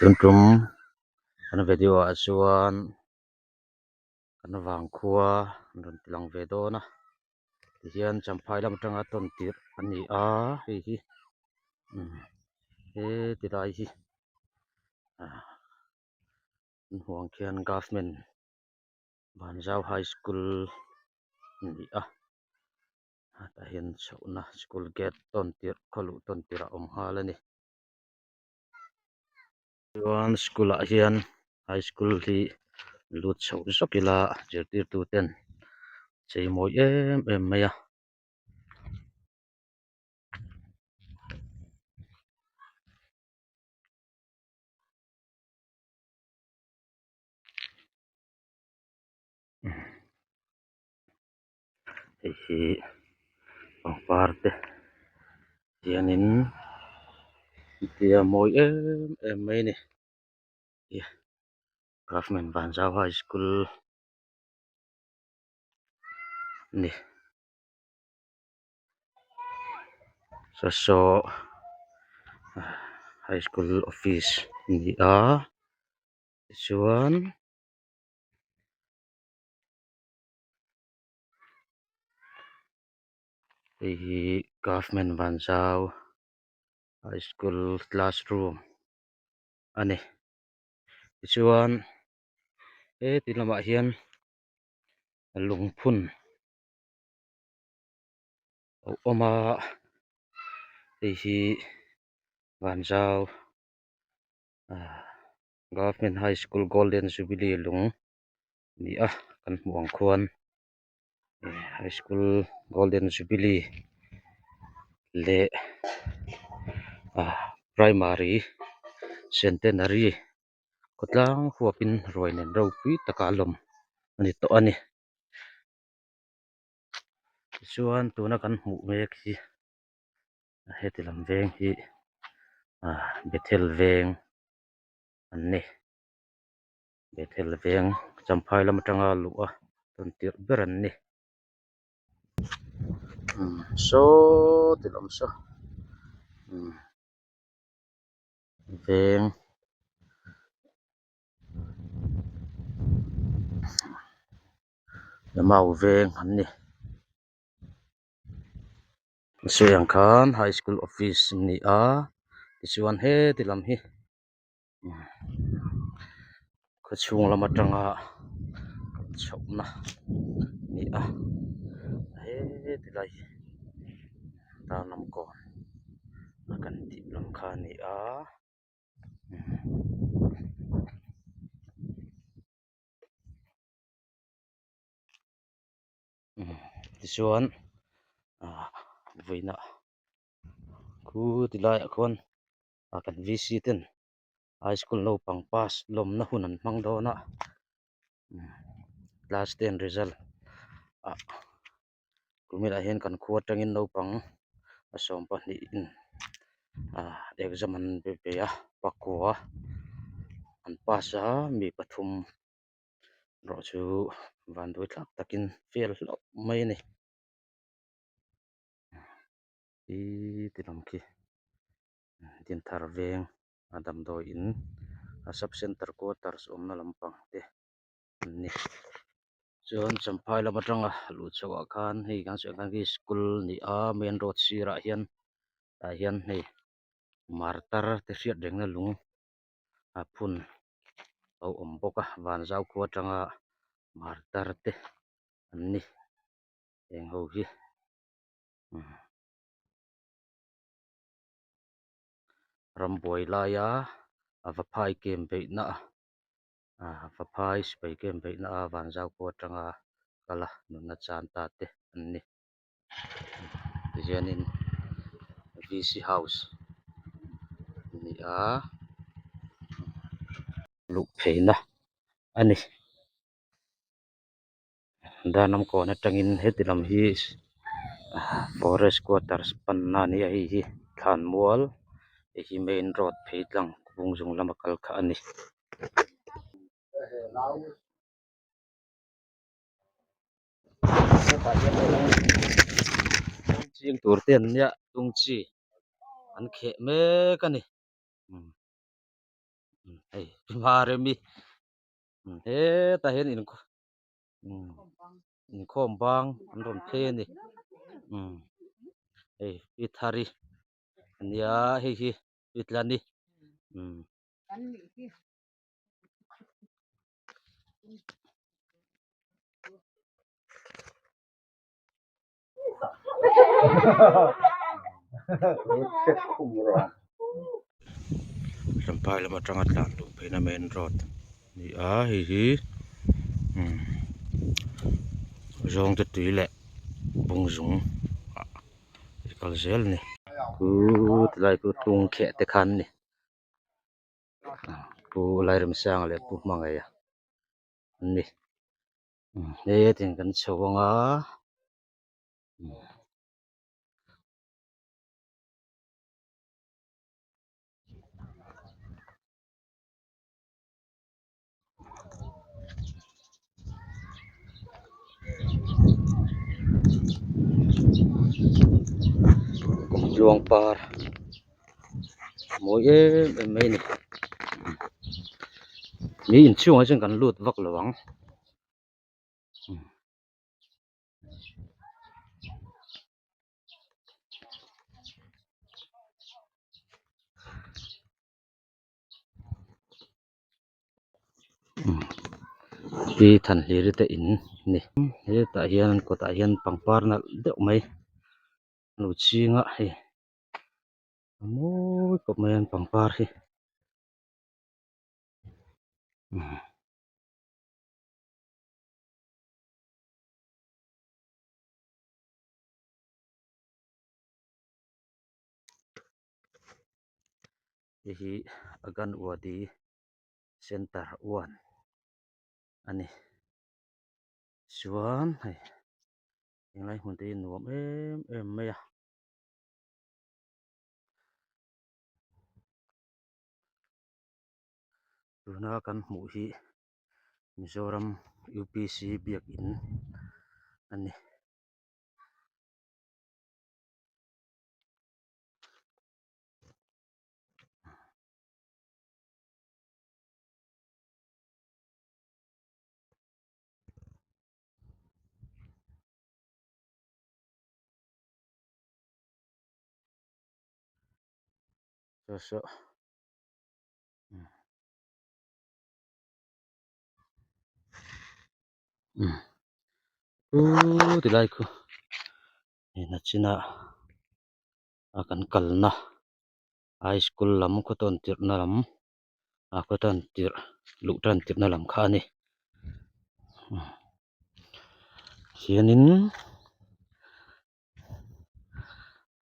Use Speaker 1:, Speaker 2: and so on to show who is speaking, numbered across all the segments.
Speaker 1: Tun tum kan video ah chuan kan vangkhua an rawn ti lang ve dawn a tihian champhai lam atanga tawn tirh a ni a hei hi umm he ti lai hi ah an hmuh ang khian government Vanzau high school a ni a tah hian chhohna school gate tawn tirh khaw luh tawn tirh a awm nghal a ni. Chuan school ah hian high school hi lut chho zawk ila zirtirtu ten chei mawi em em mai a. Hei hi pangpar te hianin tia mawi em em mai a ni Government Vanzau High School a ni saw saw high school office a ni a tichuan. Hei hi government Vanzau high school classroom a ni tichuan heti lamah hian lungphun a awm a hei hi Vanzau ah government high school golden jubilee lung a ni a kan hmuh ang khuan high school golden jubilee leh ah primary centenary khawtlang huapin ruai nen ropui taka lawm a ni tawh a ni tichuan tuna kan hmuh mek hi heti lam veng hi ah bethel veng an ni. Bethel veng Champhai lam atanga luh a tawn tirh ber an ni umm saw ti lam saw umm veng mau veng an ni. A sawi ang khan high school office a ni a tichuan heti lam hi khaw chhung lam atanga chhohna a ni a heti lai hi darlam kawn a kan tih lam kha a ni a. Tichuan ah vawiinah khu ti laiah khuan ah kan V C ten high school naupang pass lawmna hun an hmang dawn a class ten result ah kuminah hian kan khua atangin naupang a 12 in ah exam an pe ve a pakua an pass a mi pathum. erawh chu vanduai thlak takin fail hlauh mai a ni ih ti lam khi Dinthar veng a damdawi in a sub center quarters awmna lampang te an ni chuan Champhai lam atanga luh chhoh ah khan hei kan sawi ang khan khi school a ni a main road sirah hian tah hian hei martar te hriat rengna lung a phun a awm bawk a Vanzau khua atanga martar te an ni heng ho hi rambuai laia a vaphai kem beihna a vaphai sipai kem beihna a Vanzau khua atanga kal a nunna chan ta te an ni. Tihianin V C house a ni a luh pheina a ni Darnam kawn atangin heti lam hi forest quarters panna a ni a hei hi thlanmual hei hi main road phei tlang kawng zung lama kal kha a ni. Hetah hian ching tur te an nia tung chi an kheh mek a ni. Hei Pi Maremi hetah hian in inkhawm bang an rawn phei a ni hei Pi Thari ania hei hi Pi Tlani. Champhai lam atanga tlan luh pheina main road a ni a hei hi zawngte tui leh bawngzung ah a kal zel a ni. Khu tilai khu tung kheh te khan a ni Pu Lairemsanga leh Pu Hmangaia an ni. Hetin kan chho ang a Kumtluang par mawi em em mai a ni mi inchhungah chuan kan lut vak lo ang. Pi Thanhliri te in a ni hetah hian kawtah hian pangpar nalh deuh mai a lo ching a hei a mawi khawp mai a pangpar hi. Hei hi Aganwadi Center one a ni chuan hei henglai hmun te hi nuam em em mai a. Tuna kan hmuh hi Mizoram UPC biakin a ni. Saw umm ti lai khu nachina a kan kalna high school lam khaw tawn tirh na lam a khaw tan tirh luh tan tirh na lam kha a ni hianin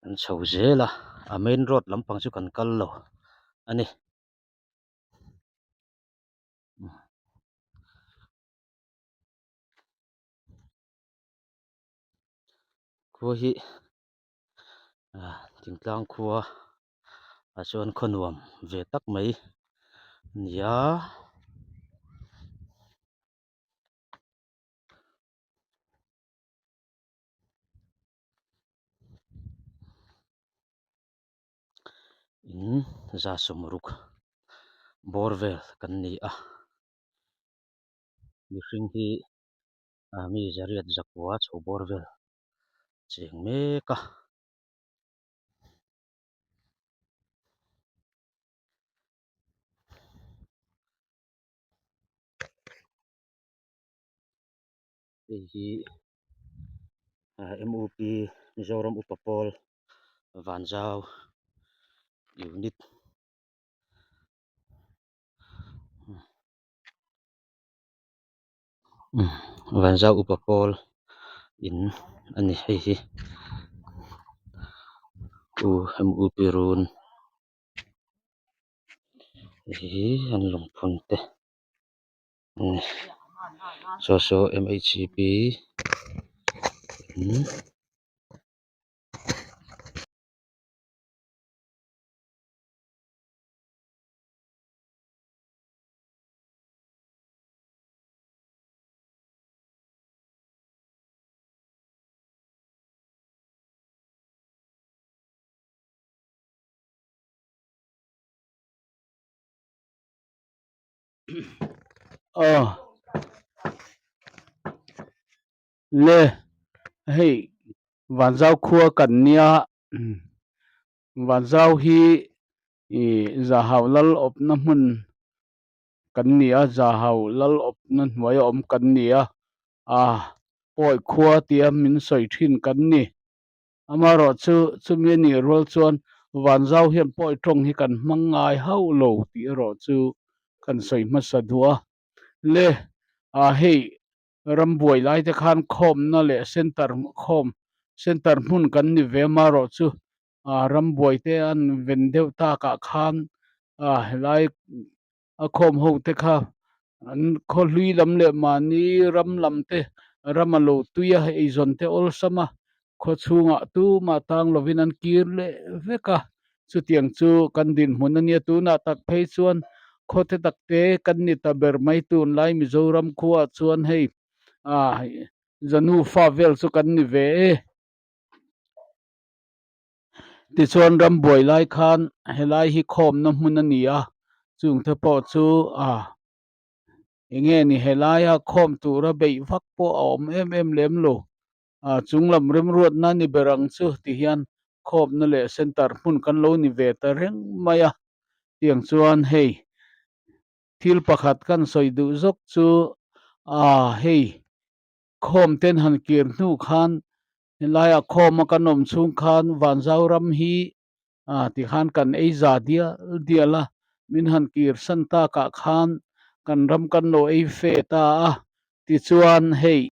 Speaker 1: kan chho zel a a main road lampang chu kan kal lo a ni. Khua hi thingtlang khua ah chuan khaw nuam ve tak mai a ni a. In za sawmruk bawr vel kan ni a mihring hi mi zariat zakua chho bawr vel cheng mek a. Hei hi M U P Mizoram Upa Pawl Vanzau Unit Vanzau Upa Pawl in a ni hei hi U M U P run hei hi an lungphun te. Saw saw m h p in.
Speaker 2: Aw le hei Vanzau khua kan nia Vanzau hi ih Zahau lal awpna hmun kan ni a Zahau lal awpna hnuaia awm kan ni a ah pawi khua tia min sawi thin kan ni. Amaherawhchu chumi a nih rual chuan Vanzau hian pawi tawng hi kan hmang ngai hauh lo tih erawh chu kan sawi hmasa duh a. Le, ah hei rambuai lai te khan khawmna leh center khawm center hmun kan ni ve amaherawhchu ah rambuai te an ven deuh takah khan ah helai a khawm ho te kha an khaw hlui lam leh mahni ram lam te ram a lo tui a eizawn te awlsam a khaw chhungah tumah tang lovin an kir leh vek a chutiang chu kan dinhmun a nia tunah tak phei chuan khaw te tak te kan ni ta ber mai tunlai Mizoram khuaah chuan hei ah zanu fa vel chu kan ni ve e. Tichuan rambuai lai khan helai hi khawmna hmun a ni a, chungte pawh chu ah eng nge ni helaia khawm tura beih vak pawh a awm em em lem lo. Ah chung lam remruatna ni ber ang chu ti hian khawmna leh center hmun kan lo ni ve ta reng mai a. Tiang chuan hei thil pakhat kan sawi duh zawk chu ah hei khawm ten han kir hnu khan Helaiah khawma kan awm chhung khan Vanzau ram hi tikhan kan ei za dial dial a, min han kir san takah khan kan ram kan lo ei fe ta a, tichuan hei.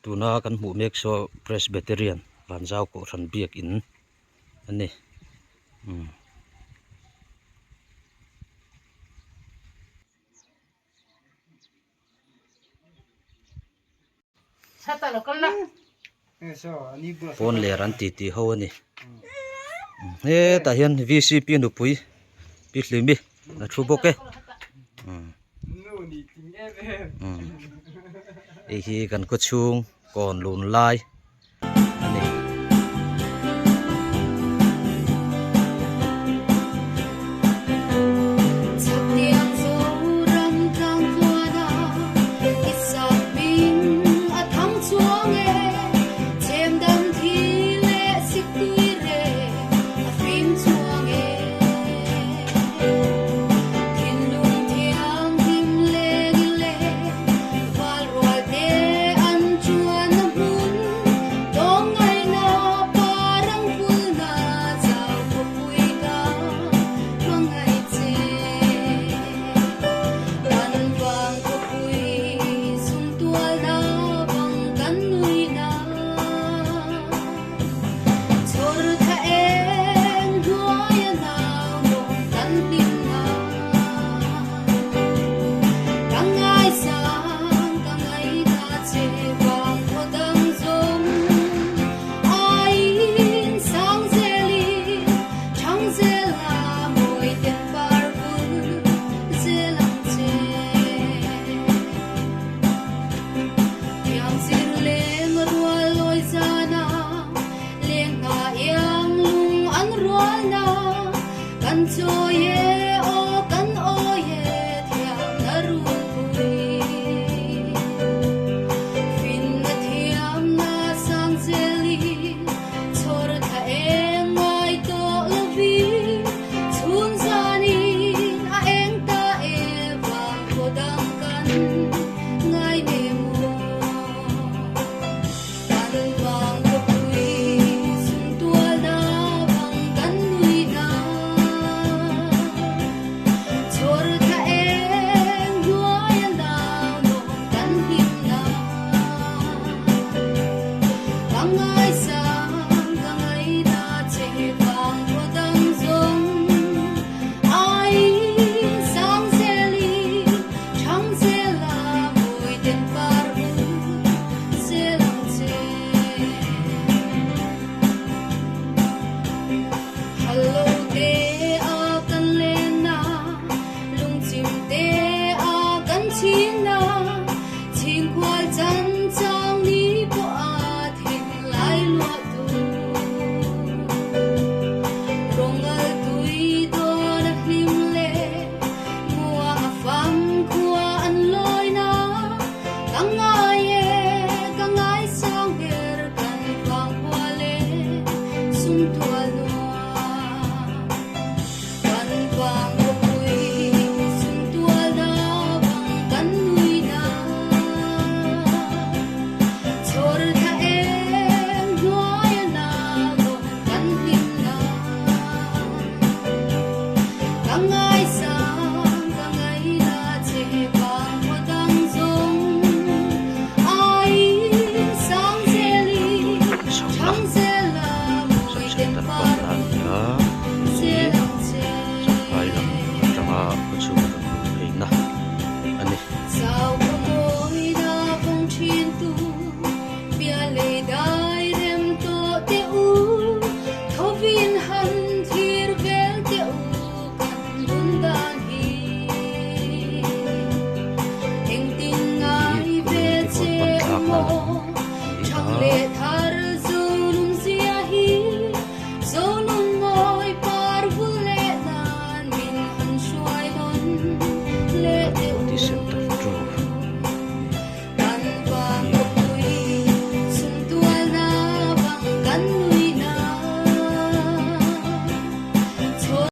Speaker 1: Tuna kan hmuh mek saw Presbyterian Vanzau Kohhran Biakin a ni. Pawn ler an ti tih ho a ni hetah hian vcp nupui pi hlimi a thu bawk e hei hi kan khaw chhung kawn lun lai. a ni.